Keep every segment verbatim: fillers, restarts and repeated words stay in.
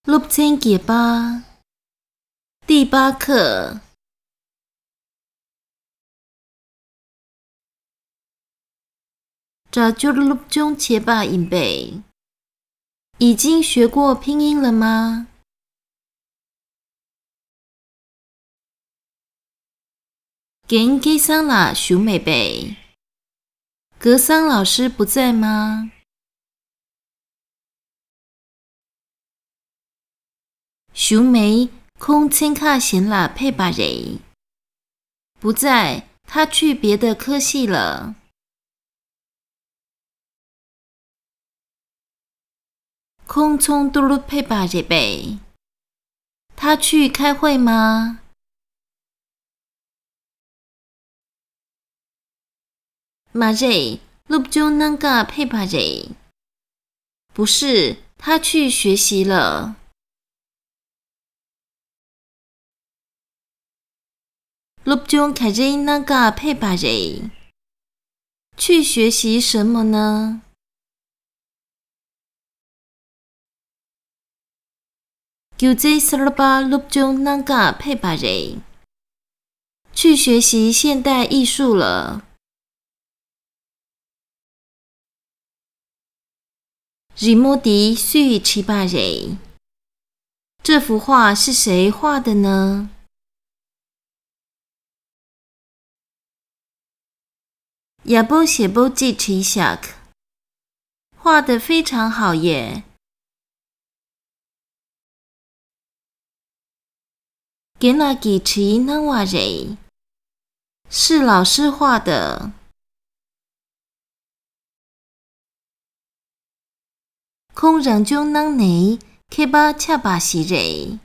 སློབ་ཚན་བརྒྱད་པ། 第八课། སྒྲ་སྦྱོར་སློབ་སྦྱོང་བྱས་པ་ཡིན་པས། 已经学过拼音了吗？ རྒན་སྐལ་བཟང་ལགས་བཞུགས་མེད་པས། 格桑老师不在吗？ བཞུགས་མེད། ཁོང་ཚན་ཁག་གཞན་ལ་ཕེབས་པ་རེད། 不在，他去别的科系了。 ཁོང་ཚོགས་འདུར་ཕེབས་པ་རེད་པས། 他去开会吗？ མ་རེད། སློབ་སྦྱོང་གནང་ག་ཕེབས་པ་རེད། 不是，他去学习了。 སློབ་སྦྱོང་ག་རེ་གནང་ག་ཕེབས་པ་རེད། 去学习什么呢？ སྒྱུ་རྩལ་གསར་པ་སློབ་སྦྱོང་གནང་ག་ཕེབས་པ་རེད། 去学习现代艺术了。 རི་མོ་དེ་སུས་བྲིས་པ་རེད། 这幅画是谁画的呢？ ཡག་པོ་ཞེ་པོ་ཅིག་བྲིས་ཤག画得非常好耶。 རྒན་ལགས་ཀྱིས་བྲིས་གནང་བ་རེད། 是老师画的。 ཁོང་རང་སྦྱོང་གནང་ནས་མཁས་པ་ཆགས་པ་ཞིག་རེད།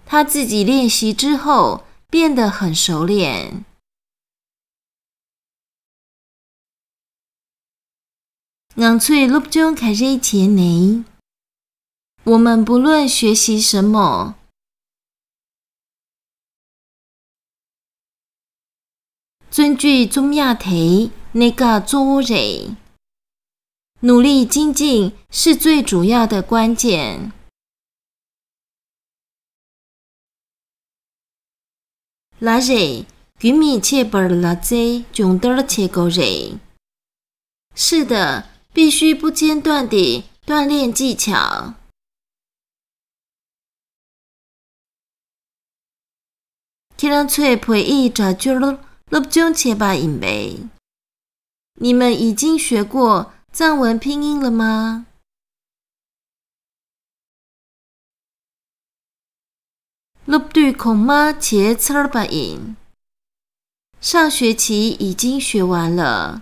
他自己练习之后变得很熟练。 ང་ཚོས་སློབ་སྦྱོང་ག་རེ་བྱས་ནའི། 我们不论学习什么， བརྩོན་འགྲུས་རྩོམ་ཡག་དེ་གནད་འགག་གཙོ་བོ་རེད། 努力精进是最主要的关键。 ལགས་རེད། རྒྱུན་མི་ཆད་པར་ལག་རྩལ་སྦྱོང་བརྡར་བྱེད་དགོས་རེད། 是的，必须不间断地锻炼技巧。 ཁྱེད་རང་ཚོས་བོད་ཡིག་སྒྲ་སྦྱོར་སློབ་སྦྱོང་བྱས་པ་ཡིན་པས། 你们已经学过藏文拼音了吗？ སློབ་དུས་གོང་མ་བྱས་ཚར་བ་ཡིན། 上学期已经学完了。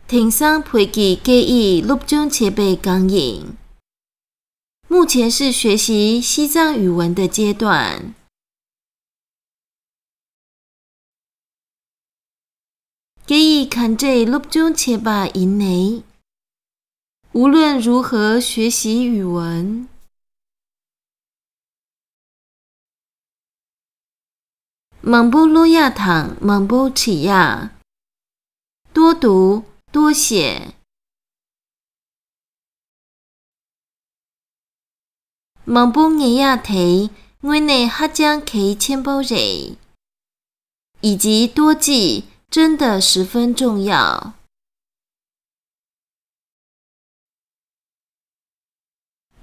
དེང་སང་བོད་ཀྱི་སྐད་ཡིག་སློབ་སྦྱོང་བྱེད་པའི་སྒང་ཡིན། 目前是学习西藏语文的阶段。 སྐད་ཡིག་ག་འདྲས་སློབ་སྦྱོང་བྱེད་པ་ཡིན་ནའི། 无论如何学习语文。 མང་པོ་ཀློག་ཡག་དང་མང་པོ་བྲིས་ཡག 多读，多写。 མང་པོ་ངེས་ཡག་དེ་དངོས་གནས་ཧ་ཅང་གལ་ཆེན་པོ་རེད། 以及多记，真的十分重要。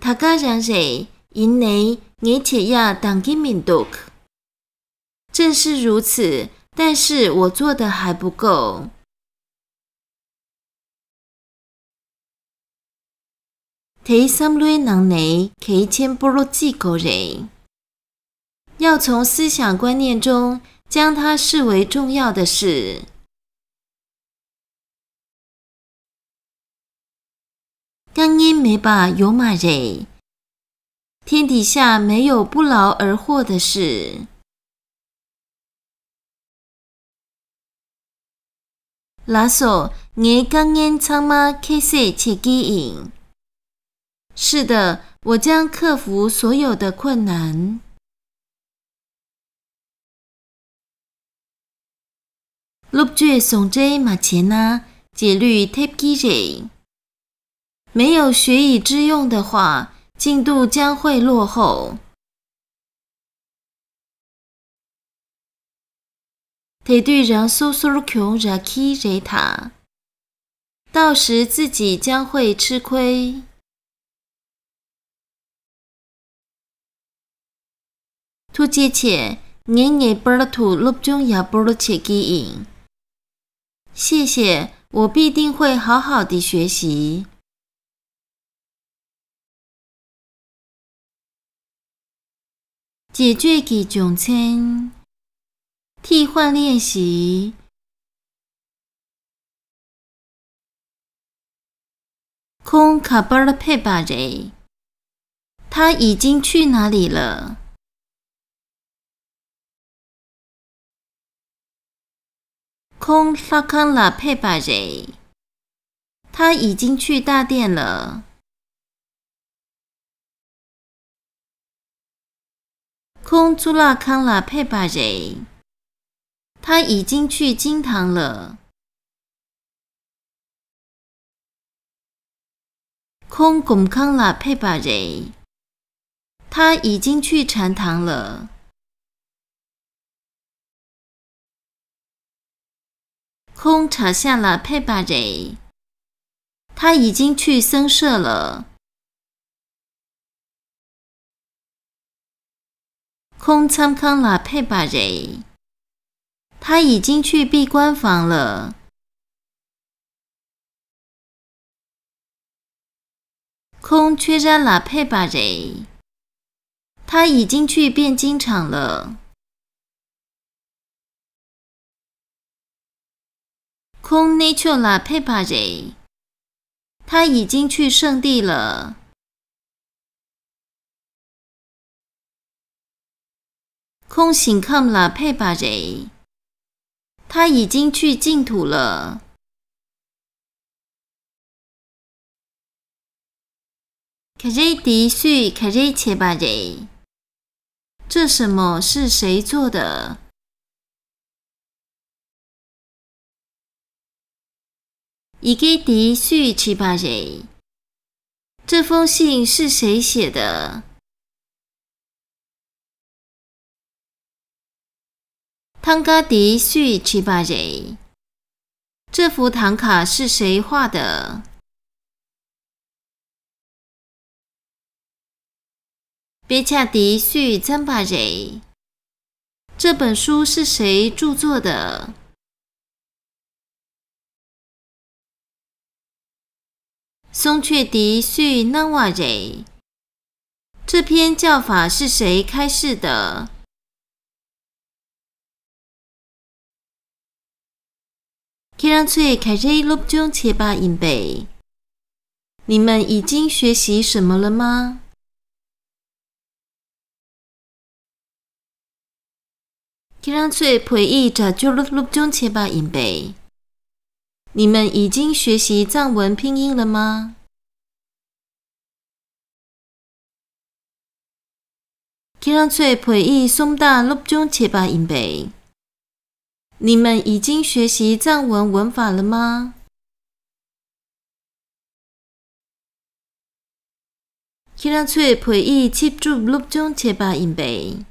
ད་ག་རང་རེད། ཡིན་ནའི་ངས་བྱེད་ཡག་འདང་གི་མི་འདུག 正是如此，但是我做得还不够。 དེའི་བསམ་བློའི་ནང་ནས་གལ་ཆེན་པོར་བརྩི་དགོས་རེད། 要从思想观念中将它视为重要的事。 དཀའ་ངལ་མེད་པ་ཡོད་མ་རེད། 天底下没有不劳而获的事。 ལགས་སོ། ངའི་དཀའ་ངལ་ཚང་མ་ཁྱད་བསད་བྱེད་ཀྱི་ཡིན། 是的，我将克服所有的困难。 སློབ་བྱོལ་ཟུང་འབྲེལ་མ་བྱས་ན་རྗེས་ལུས་ཐེབས་ཀྱི་རེད། 没有学以致用的话，进度将会落后。 དེ་དུས་རང་སོ་སོར་གྱོང་རག་གི་རེད་ད། 到时自己将会吃亏。 ཐུགས་རྗེ་ཆེ། ངས་ངེས་པར་དུ་སློབ་སྦྱོང་ཡག་པོར་བྱེད་ཀྱི་ཡིན། 谢谢，我必定会好好地学习。 解决ཀྱི་རྒྱུ་མཚན། 替换练习。 ཁོང་ག་པར་ཕེབས་པ་རེད། 他已经去哪里了？ ཁོང་ལྷ་ཁང་ལ་ཕེབས་པ་རེད། 他已经去大殿了。 ཁོང་གཙུག་ལག་ཁང་ལ་ཕེབས་པ་རེད། 他已经去金堂了。 ཁོང་སྒོམ་ཁང་ལ་ཕེབས་པ་རེད། 他已经去禅堂了。 ཁོང་གྲྭ་ཤག་ལ་ཕེབས་པ་རེད། 他已经去僧舍了。 ཁོང་མཚམས་ཁང་ལ་ཕེབས་པ་རེད། 他已经去闭关房了。 ཁོང་ཆོས་ར་ལ་ཕེབས་པ་རེད། 他已经去辩经场了。 ཁོང་གནས་མཆོག་ལ་ཕེབས་པ་རེད། 他已经去圣地了。 ཁོང་ཞིང་ཁམས་ལ་ཕེབས་པ་རེད། 他已经去净土了。 ག་རེ་དེ་སུས་ག་རེ་བྱས་པ་རེད། 这什么是谁做的？ ཡི་གེ་དེ་སུས་བྲིས་པ་རེད། 这封信是谁写的？ ཐང་ག་དེ་སུས་བྲིས་པ་རེད། 这幅唐卡是谁画的？ དཔེ་ཆ་དེ་སུས་བརྩམས་པ་རེད། 这本书是谁著作的？ གསུང་ཆོས་དེ་སུས་གནང་བ་རེད། 这篇教法是谁开示的？ ཁྱེད་རང་ཚོས་ག་རེ་སློབ་སྦྱོང་བྱས་པ་ཡིན་པས། 你们已经学习什么了吗？ ཁྱེད་རང་ཚོས་བོད་ཡིག་སྒྲ་སྦྱོར་སློབ་སྦྱོང་བྱས་པ་ཡིན་པས། 你们已经学习藏文拼音了吗？ ཁྱེད་རང་ཚོས་བོད་ཡིག་སུམ་རྟགས་སློབ་སྦྱོང་བྱས་པ་ཡིན་པས། 你们已经学习藏文文法了吗？ ཁྱེད་རང་ཚོས་བོད་ཡིག་ཆིབས་སྒྲུབ་སློབ་སྦྱོང་བྱས་པ་ཡིན་པས།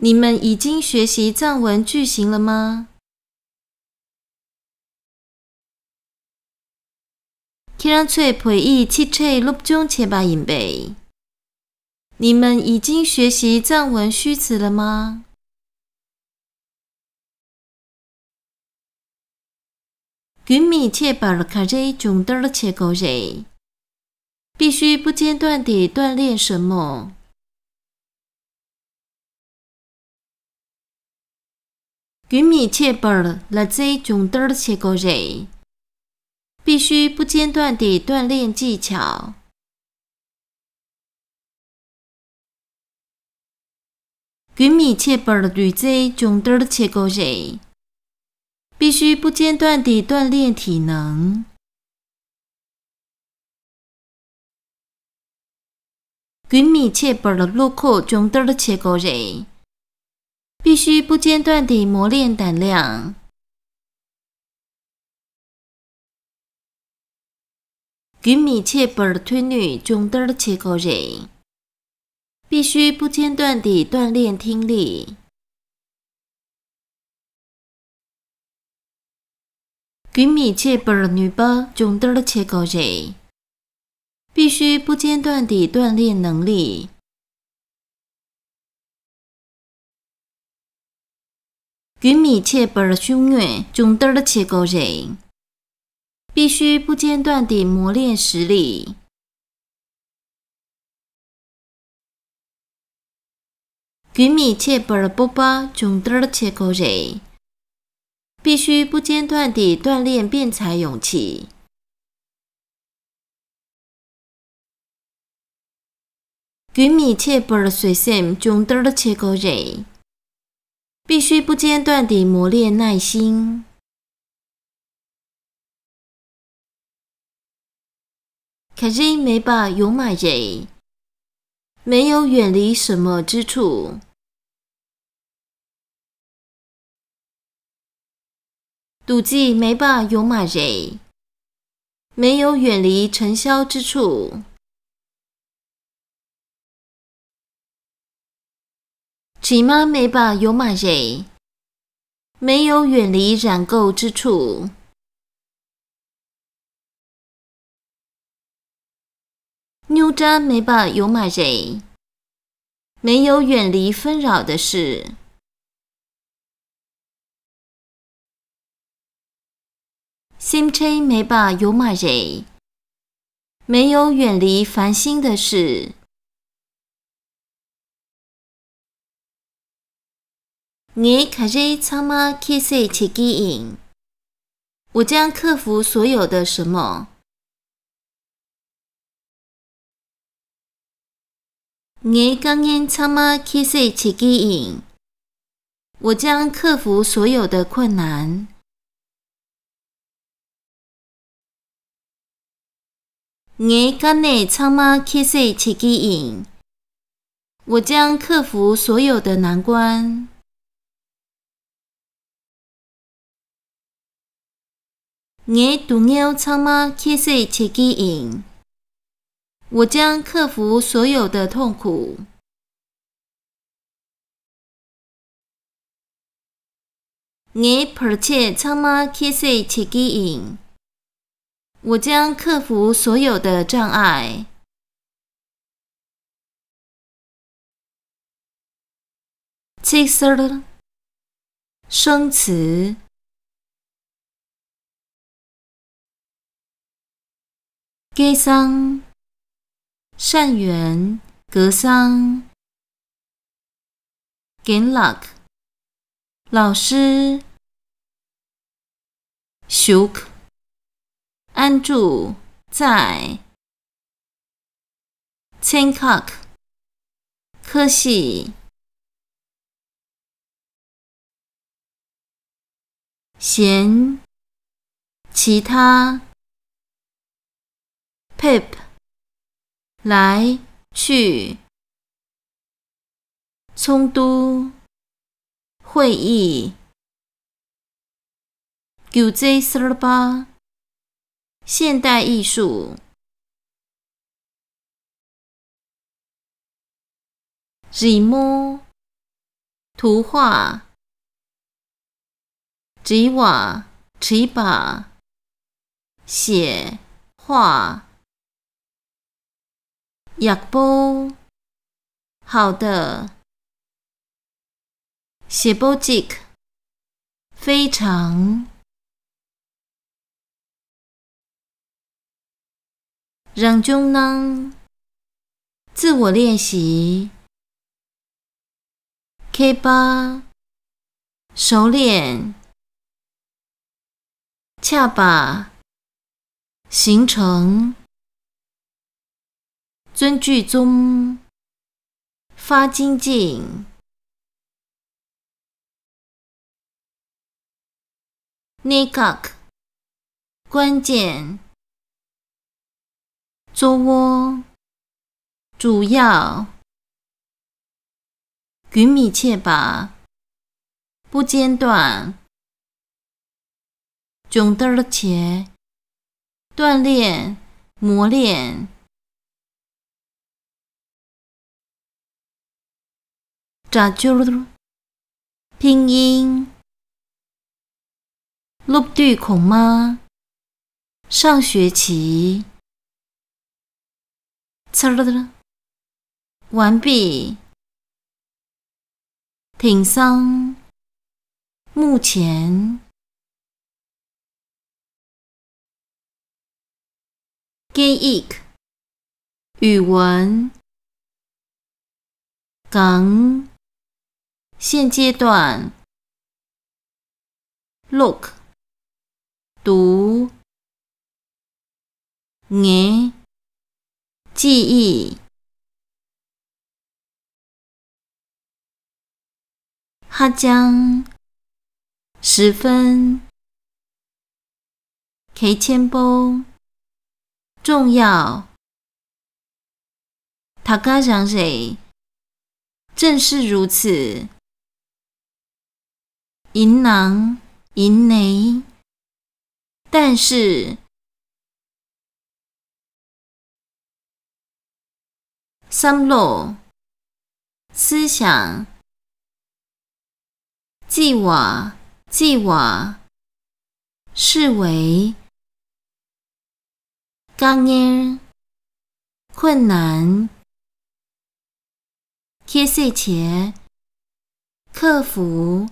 你们已经学习藏文句型了吗？ ཁྱེད་རང་ཚོས་བོད་ཡིག་ཕྱིར་ཕྲད་སློབ་སྦྱོང་བྱས་པ་ཡིན་པས། 你们已经学习藏文虚词了吗？ རྒྱུན་མི་ཆད་པར་ག་རེ་སྦྱོང་བརྡར་བྱེད་དགོས་རེད། 必须不间断地锻炼什么？ རྒྱུན་མི་ཆད་པར་ལག་རྩལ་སྦྱོང་བརྡར་བྱེད་དགོས་རེད། 必须不间断地锻炼技巧。 རྒྱུན་མི་ཆད་པར་ལུས་རྩལ་སྦྱོང་བརྡར་བྱེད་དགོས་རེད། 必须不间断地锻炼体能。རྒྱུན་མི་ཆད་པར་བློ་ཁོག་སྦྱོང་བརྡར་བྱེད་དགོས་རེད། 必须不间断地磨练胆量。 རྒྱུན་མི་ཆད་པར་ཐོས་ནུས་སྦྱོང་བརྡར་བྱེད་དགོས་རེད། 必须不间断地锻炼听力。 རྒྱུན་མི་ཆད་པར་ནུས་པ་སྦྱོང་བརྡར་བྱེད་དགོས་རེད། 必须不间断地锻炼能力。 རྒྱུན་མི་ཆད་པར་ཤུགས་སྣོན་སྦྱོང་བརྡར་བྱེད་དགོས་རེད། 必须不间断地磨练实力。 རྒྱུན་མི་ཆད་པར་སྤོབས་པ་སྦྱོང་བརྡར་བྱེད་དགོས་རེད། 必须不间断地锻炼辩才勇气。 རྒྱུན་མི་ཆད་པར་བཟོད་སེམས་སྦྱོང་བརྡར་བྱེད་དགོས་རེད། 必须不间断地磨练耐心。 ག་རེ་མེད་པ་ཡོད་མ་རེད། 没有远离什么之处。 རྡོ་རྗེ་མེད་པ་ཡོད་མ་རེད། 没有远离尘嚣之处。 དྲི་མ་མེད་པ་ཡོད་མ་རེད། 没有远离染垢之处。 རྙོག་དྲ་མེད་པ་ཡོད་མ་རེད། 没有远离纷扰的事。 སེམས་ཁྲལ་མེད་པ་ཡོད་མ་རེད། 没有远离烦心的事。 ངས་ག་རེ་ཚང་མ་ཁྱད་བསད་བྱེད་ཀྱི་ཡིན། 我将克服所有的什么。 ངས་དཀའ་ངལ་ཚང་མ་ཁྱད་བསད་བྱེད་ཀྱི་ཡིན། 我将克服所有的困难。 ངས་དཀའ་གནད་ཚང་མ་ཁྱད་བསད་བྱེད་ཀྱི་ཡིན། 我将克服所有的难关。 ངས་སྡུག་བསྔལ་ཚང་མ་ཁྱད་བསད་བྱེད་ཀྱི་ཡིན། 我将克服所有的痛苦。 ངས་བར་ཆད་ཚང་མ་ཁྱད་བསད་བྱེད་ཀྱི་ཡིན། 我将克服所有的障碍。 ཚིག་གསར། 生词。 སྐལ་བཟང་། 单元，格桑。རྒན་ལགས། 老师། བཞུགས། 安住在། ཚན་ཁག་ཁ་ཤས། 闲，其他。ཕེབས། 来，去。 ཚོགས་འདུ། 会议། སྒྱུ་རྩལ་གསར་པ། 现代艺术。 རི་མོ། 图画། བྲིས་པ། བྲིས་པ། 写，画。 ཡག་པོ། 好的། ཞེ་པོ་ཅིག། 非常། རང་སྦྱོང་གནང་། 自我练习། མཁས་པ། 熟练། ཆགས་པ། 形成། 尊具宗། 发精进。 གནད་འགག། 关键། གཙོ་བོ། 主要， རྒྱུན་མི་ཆད་པ། 不间断། སྦྱོང་བརྡར་བྱེད། 锻炼、磨练། སྒྲ་སྦྱོར། 拼音། སློབ་དུས་གོང་མ། 上学期། ཚར། 完毕། དེང་སང་། 目前། 记忆。 语文。 གང་། 现阶段。 ཀློག། 读། ངེས། 记忆། ཧ་ཅང་། 十分། གལ་ཆེན་པོ། 重要། ད་ག་རང་རེད། 正是如此། 'ཡིན་ནའང་། 'ཡིན་ནའི། 但是། བསམ་བློ། 思想། 计划，计划。 视为། དཀའ་ངལ། 困难། 歇息前。 克服。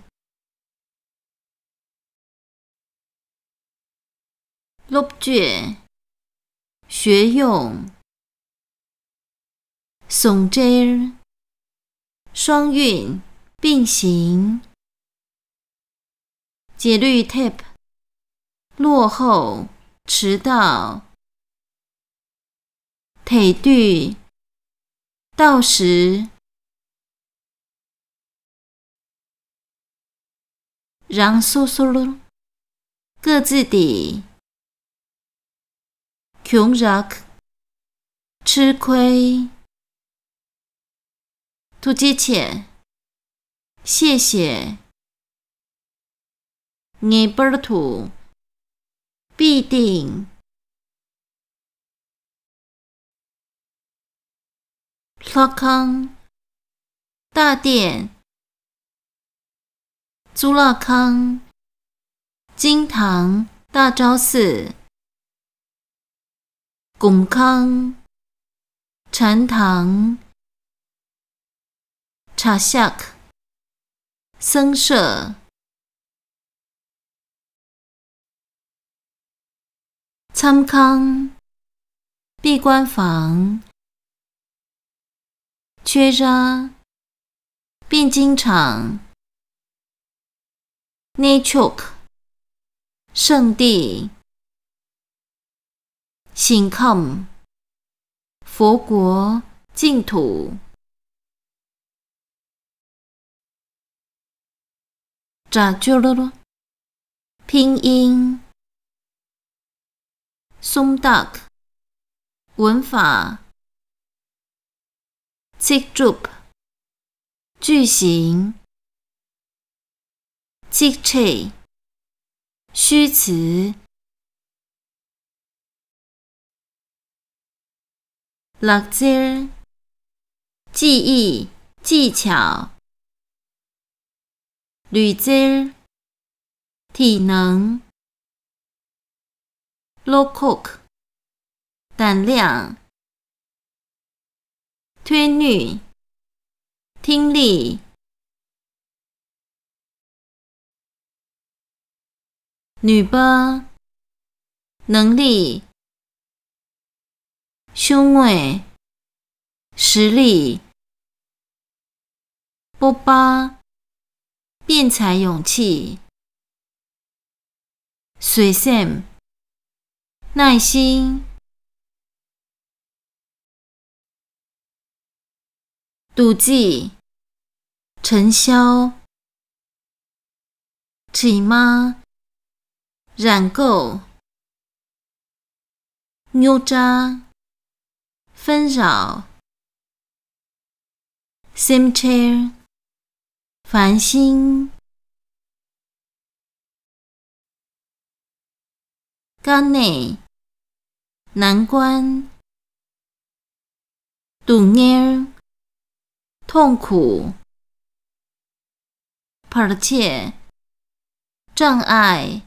སློབ་བྱེད། 学用。 ཟུང་འབྲེལ། 双运并行。 ལྗིད་ལུས་ཐེབས། 落后，迟到。 དེ་དུས། 到时。 རང་སོ་སོར། 各自的། གྱོང་རག། 吃亏། ཐུགས་རྗེ་ཆེ། 谢谢། ངེས་པར་དུ། 必定། ལྷ་ཁང་། 大殿། གཙུག་ལག་ཁང་། 金堂、大昭寺། གུམ་ཁང་། 禅堂། 茶席། 僧舍། མཚམས་ཁང་། 闭关房。 ཆོས་ར། 辩经场。 གནས་མཆོག། 圣地。 ཞིང་ཁམས། 佛国净土。 སྒྲ་སྦྱོར། 拼音。 སུམ་རྟགས། 文法。 ཚིག་གྲུབ། 句型། ཚིག་ཕྲད། 虚词། ལག་རྩལ། 技艺、技巧། ལུས་རྩལ། 体能། བློ་ཁོག། 胆量། 听力། 听力། ནུས་པ། 能力། 胸围། 实力། སྤོབས་པ། 辩才勇气། བཟོད་སེམས། 耐心། 赌技། 承销。 དྲི་མ། 染垢། རྙོག་དྲ། 纷扰。སེམས་ཁྲལ། 烦心། དཀའ་གནད། 难关། སྡུག་བསྔལ། 痛苦། བར་ཆད། 障碍།